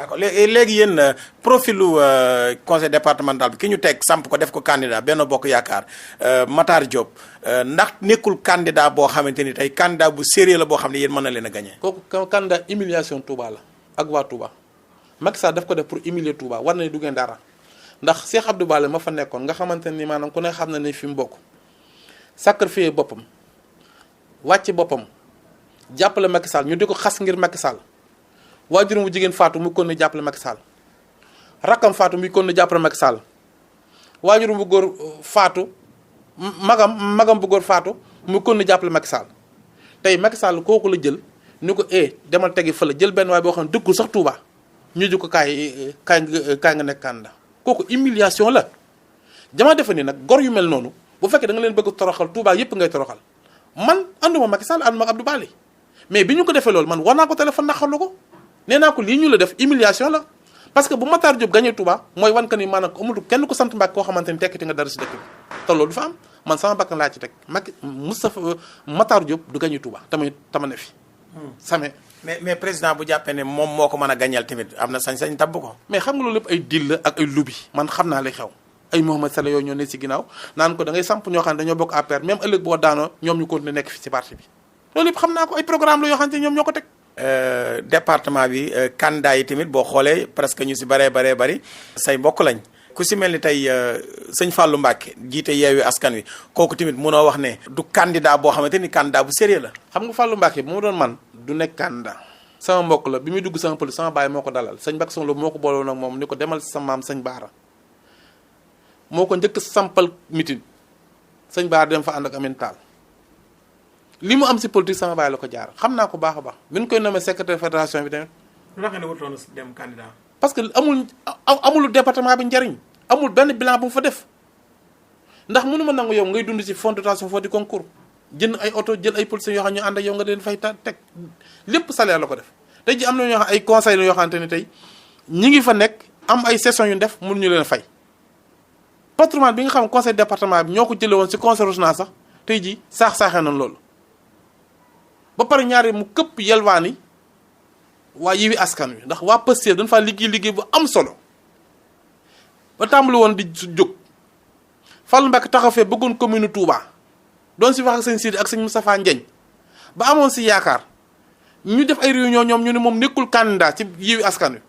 d'accord léegi yéen profilu conseil départemental bi ki ñu teg samp ko def ko candidat Benno Bokk Yaakaar Matar Diop ndax nekkul candidat boo xamante ni tey candidat bu sérieux la boo xam ne yéen mën na leen a gagné. kooku candidat humiliation Touba la ak waa Touba Macky Sall daf ko def pour humilier Touba war na du ngeen dara ndax Cheikh Abdou Bara ma fa nekkoon nga xamante ni maanaam ku ne xam na ne fi mu bokk sacrifier boppam wàcc boppam jàppale Macky Sall ñu di ko xas ngir Macky Sall waajuram bu jigéen faatu mu kon ne jàppale Macky Sall rakkam faatu muy kon ne jàppale Macky Sall waajuram bu góor faatu magam bu góor faatu mu kon ne jàppale Macky Sall tey Macky Sall kooku la jël ni ko demal tegi fële jël benn waay boo xam ne dëkkul sax Touba ñu di ko kaay nga nekk candidat kooku humiliation la dama defe ni nag gor yu mel noonu bu fekkee da nga leen bëgg toroxal Touba yépp ngay toroxal man ànduma Macky Sall ànduma ak Abdou Bara mais bi ñu ko defee loolu man war naa ko téléphone naqarlu ko nee naa ko lii ñu la def humiliation la parce que bu Matar Diop gagné Touba mooy wan ka ni maanaam amul kenn ku sant Mbàkke koo xamante ni tekkiti nga dara si dëkk bi te loolu du fa am man sama bakkan laa ci teg Matar Diop du gagné Touba tama ne fi same mais président bu jàppee ne moom moo ko mën a gañal tamit am na sañ-sañ tabb ko. mais xam nga loolu lépp ay deal la ak ay lobby man xam naa lay xew ay Mouhamed Sall yooyu ñoo ne si ginnaaw naan ko da ngay samp ñoo xam ne dañoo bokk APR même ëllëg boo daanoo ñoom ñu continuer nekk fi ci parti bi loolu yëpp xam naa ko ay programme la yoo xam ne ñoom ñoo ko teg. département bi candidat yi tamit boo xoolee presque ñu si bëree bëri say mbokk lañ ku si mel ni tey sëñ Fallou Mbacké jiite Yewwi Askan Wi kooku tamit mënoo wax ne du candidat boo xamante ni candidat bu sérieux la. xam nga Fallou Mbacké bu ma doon man du nekk candidat sama mbokk la bi muy dugg sama police sama baay moo ko dalal sëñ Mbacké Sow moo ko booloon ak moom ni ko demal sa maam sëñ Bara moo ko njëkk sampal mitin sëñ Bara dem fa ànd ak Amin Tall li mu am si politique sama baay la ko jaar xam naa ko baax a baax bi ñu koy nommé secrétaire fédération bi tamit. lu tax nga ne wutoon dem candidat. parce que amul département bi njariñ amul benn bilan bu mu fa def ndax mënu ma nangu yow ngay dund ci fonds de dotation foo di concours jënd ay oto jël ay policiers yoo xam ñu ànd ak yow nga leen fay teg lépp salaire la ko def tey ji am na ñoo xam ay conseils la yoo xamante ne tey ñi ngi fa nekk am ay sessions yu def mënuñu leen fay patrimoine bi nga xam conseil département bi ñoo ko jëlee woon ci conseil régional sax tey ji saaxee nañ loolu ba pare ñaari mu këpp yelwaani waa Yewwi Askan Wi ndax waa Pastef dañ faa liggéey bu am solo ba tàmbali woon di jóg Fallou Mbacké taxaw fee bëggoon commune Touba doon si wax ak sëñ Sidi ak sëñ Moustapha Ndiagne ba amoon si yaakaar ñu def ay réunion ñoom ñu ne moom nekkul candidat ci Yewwi Askan Wi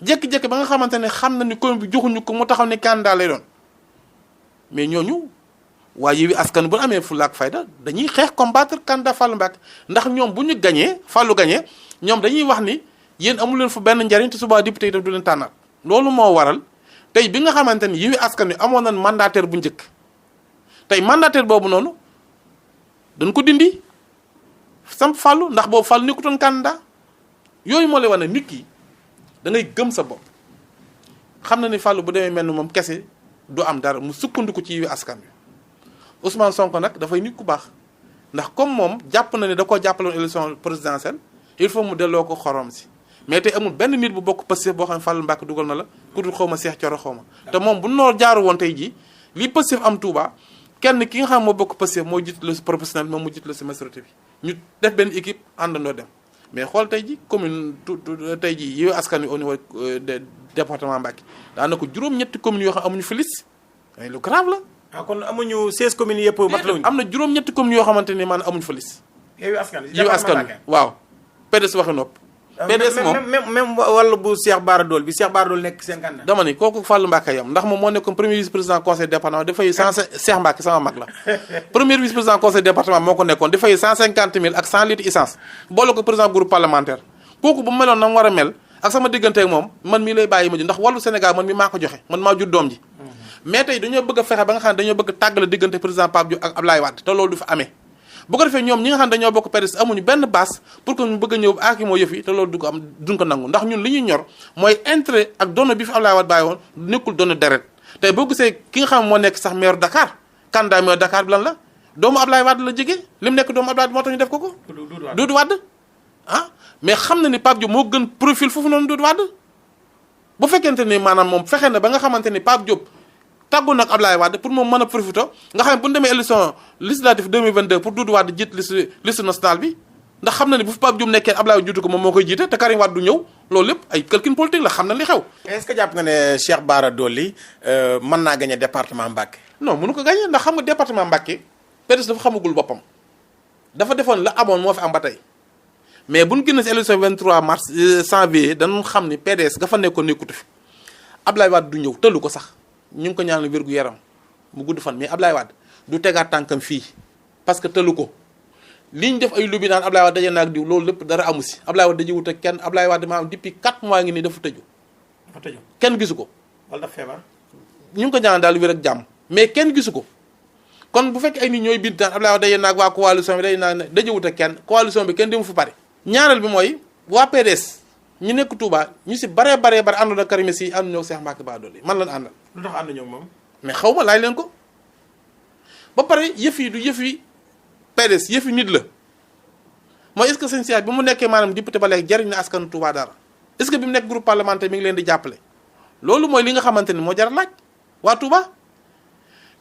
jékki-jékki ba nga xamante ne xam na ni commune bi joxuñu ko mu taxaw ne candidat lay doon mais ñooñu waa Yewwi Askan Wi bu amee fulla ak fayda dañuy xeex combattre candidat Fallou Mbacké ndax ñoom bu ñu gañee Fallou gañee ñoom dañuy wax ni yéen amul leen fu benn njariñ te suba député yi daf du leen tànnaat loolu moo waral tey bi nga xamante ni Yewwi Askan Wi amoon nañ mandataire bu njëkk tey mandataire boobu noonu dañ ko dindi samp Fallou ndax boobu Fallou nekkutoon candidat yooyu moo lay wane nit ki da ngay gëm sa bopp xam na ni Fallou bu demee mel ni moom kese du am dara mu sukkandiku ci Yewwi Askan Wi Ousmane Sonko nag dafay nit ku baax ndax comme moom jàpp na ne da koo jàppaloon élection présidentielle il faut mu delloo ko xorom si mais tey amul benn nit bu bokk Pastef boo xam ne Fallou Mbacké dugal na la ku dul xaw ma Cheikh Thioro xaw ma te moom bu noo jaaru woon tey jii li Pastef am Touba kenn ki nga xam moo bokk Pastef moo jiitu la si professionnel moom mu jiitu la si majorité bi ñu def benn équipe àndandoo dem mais xool tey ji commune tey ji Yewwi Askan Wi au niveau de département Mbacké daanaka juróom-ñetti communes yoo xam amuñu fi liste mais lu grave la. ah kon amuñu 16 communes yëpp matlawuñu. am na juróom-ñetti communes yoo xamante ne maanaam amuñu fa liste. Yewwi Askan Wi Yewwi Askan Wi waaw. PDS waxi nopp. PDS moom même wàllu bu Cheikh Bara Doly bi Cheikh Bara Doly nekk seen candidat. dama ni kooku Fallou Mbacké yam ndax moom moo nekkoon premier vice président conseil département dafay Cheikh Mbacké sama mag la. premier vice président conseil département moo ko nekkoon dafay 150 000 ak 100 litres essence boole ko président groupe parlementaire kooku bu meloon na mu war a mel ak sama diggante ak moom man mii lay bàyyi ma ji ndax wàllu Sénégal man mi maa ko joxe man maa jur doom ji. mais tey dañoo bëgg a fexe ba nga xam ne dañoo bëgg a tàggale diggante président Pape Diop ak Ablaye Wade te loolu du fa amee bu ko defee ñoom ñi nga xam ne dañoo bokk PDS amuñu benn base pour que ñu bëgg a ñëw aaki moo yëf yi te loolu du ko am duñ ko nangu ndax ñun li ñuy ñor mooy intérêt ak donne bi fi Ablaye Wade bàyyi woon nekkul donne deret tey boo gisee ki nga xam moo nekk sax maire Dakar candidat maire Dakar bi lan la doomu Ablaye Wade la jege li mu nekk doomu Ablaye Wade moo tax ñu def ko Doudou Wade ah mais xam na ni Pape Diop moo gën profil foofu noonu Doudou Wade bu fekkente ni maanaam moom fexe na ba nga xamante ni Pape Diop tàggu nag Ablaye Wade pour moom mën a profité nga xam ne bu ñu demee élection législative 2022 pour Doudou Wade jiit liste nationale bi ndax xam na ne bu fi Pape Diop nekkee Ablaye Wade jiitu ko moom moo koy jiite te Karim Wade du ñëw loolu lépp ay calcul politique la xam na li xew. est-ce que jàpp nga ne Cheikh Bara Doly mën naa gagné département Mbacké. non mënu ko gagné ndax xam nga département Mbacké PDS dafa xamagul boppam dafa defoon la amoon moo fi am ba tey mais bu ñu génnee si élection 23 mars janvier dañu xam ni PDS ga fa nekkoon nekkutu fi Ablaye Wade du ñëw tëllu ko sax ñu ngi ko ñaanal wér gu yaram mu gudd fan mais Ablaye Wade du tegaat tànkam fii parce que tëllu ko. li ñu def ay lubi naan Ablaye Wade daje na ak diw loolu lépp dara amu si Ablaye Wade dajewut ak kenn Ablaye Wade maanaam depuis 4 mois ngi nii dafa tëju. kenn gisu ko. wala dafa feebar. ñu ngi ko ñaan daal wér ak jàmm mais kenn gisu ko kon bu fekkee ay nit ñooy bind naan Ablaye Wade daje na ak waa coalition bi daje naa ne dajewut ak kenn coalition bi kenn demu fi pare. ñaareel bi mooy waa PDS ñu nekk Touba ñu si baree àndoon ak Karim si ànduñoo ak Cheikh Mbacké Bara Doly man lan àndal. lu tax ànduñoo ak moom. mais xaw ma laaj leen ko ba pare yëf yi du yëf yi PDS yëfi nit la mooy est-ce que sëñ Cheikh bi mu nekkee maanaam député ba léegi jariñ na askanu Touba dara est-ce que bi mu nekk groupe parlementaire mi ngi leen di jàppale loolu mooy li nga xamante ni moo jar a laaj waa Touba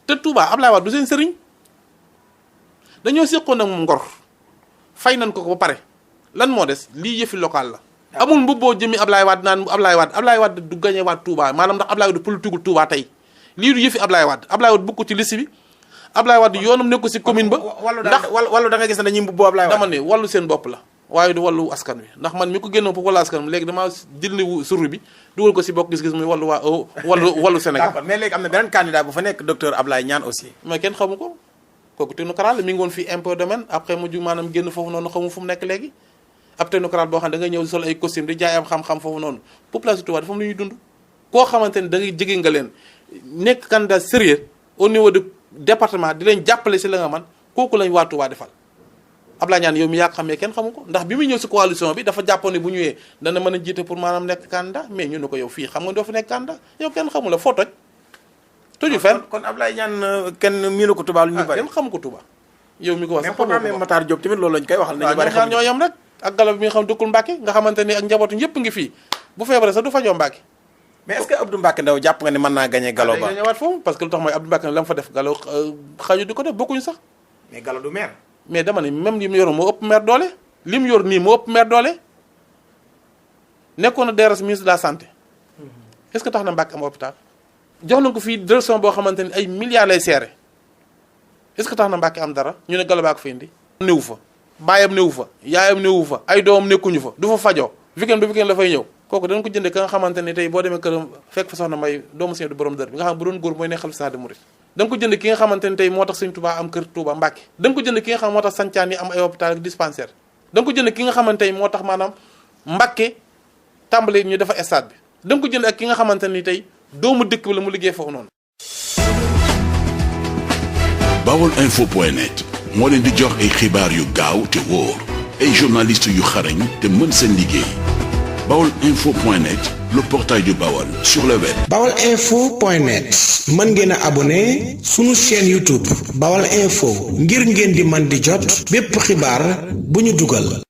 te Touba Ablaye Wade du seen sëriñ dañoo séqoon ak moom ngor fay nañ ko ba pare lan moo des lii yëfi local la. amul mbubboo jëmi Ablaye Wade naan Ablaye Wade du gagné waat Touba maanaam ndax Ablaye Wade politique Touba tey lii du yëfi Ablaye Wade bukk ci liste bi. Ablaye Wade yoonam nekku si commune ba. ndax wàllu da nga gis ne dañuy mbubboo Ablaye Wade. dama ne wàllu seen bopp la waaye du wàllu askan wi ndax man mi ko génnoon pour wàllu askan wi léegi damaa jëli surru bi dugal ko si bokk gis-gis muy wàllu wàllu Sénégal. d'accord mais léegi am na beneen candidat bu fa nekk docteur Ablaye Niane aussi. mais kenn xamu ko kooku technocrate la mi ngi woon fii impôt domaine après mu ju maanaam génn foofu noonu xamu fu mu nekk léegi ab technocrate boo xam ne da ngay ñëw sol ay costume di jaay am xam-xam foofu noonu population Touba dafa am lu ñuy dund koo xamante ne da ngay jege nga leen nekk candidat sérieux au niveau de département di leen jàppale si la nga man kooku lañ waa Touba defal Ablaye Niane yow mi yaa xamee kenn xamu ko ndax bi muy ñëw si coalition bi dafa jàppoon ne bu ñëwee dana mën a jiite pour maanaam nekk candidat mais ñu ne ko yow fii xam nga doo fi nekk candidat yow kenn xamu la foo toj toju fenn kon Ablaye Niane kenn miinu ko Touba lu ñu bari kenn xamu ko Touba yow mi ko wax mais programme Matar Diop tamit loolu lañ koy waxal nañu bari ñoo yem rek ak galo bi mi nga xam dëkkul Mbacké nga xamante ni ak njabootu ñëpp ngi fii bu feebaree sax du fajoo Mbacké mais est-ce que Abdou Mbacké Ndaw jàpp nga ne mën naa gagné Gallo Ba ñëwaat foofu parce que lu tax mooy Abdou Mbacké la mu fa def Gallo xaju di ko def bokkuñu sax mais Gallo du maire mais dama ne même li mu yoroon moo ëpp maire doole li mu yor nii moo ëpp maire doole nekkoon na DRS ministre de la santé est-ce que tax na Mbacké am hôpital jox nañ ko fii direction boo xamante ni ay milliards lay seere est-ce que tax na Mbacké am dara ñu ne Gallo Ba ko fi indi néew fa baayam néew fa yaayam néewu fa ay doomam nekkuñu fa du fa fajoo weekend ba weekend la fay ñëw kooku dañ ko jënde ka nga xamante ne tey boo demee këram fekk fa soxna may doomu sëñ du borom dër bi nga xam bu doon góor mooy ne xalifa général des mourides da nga ko jënd ki nga xamante ne tey moo tax sëñ Touba am kër Touba Mbacké da nga ko jënd ki nga xam moo tax sancaan yi am ay hôpital ak dispensaire da nga ko jënd ki nga xamante ne moo tax maanaam Mbacké tàmbali ñu dafa stade bi da nga ko jënd ak ki nga xamante ni tey doomu dëkk bi la mu liggéey foofu noonu baolinfo.net moo leen di jox ay xibaar yu gaaw te wóor ay journalistes yu xarañ te mën seen liggéey baolinfo.net le portail du Baol sur le web. baolinfo.net mën ngeen a abonné sunu chaîne YouTube Baol Info ngir ngeen di man di jot bépp xibaar bu ñu dugal.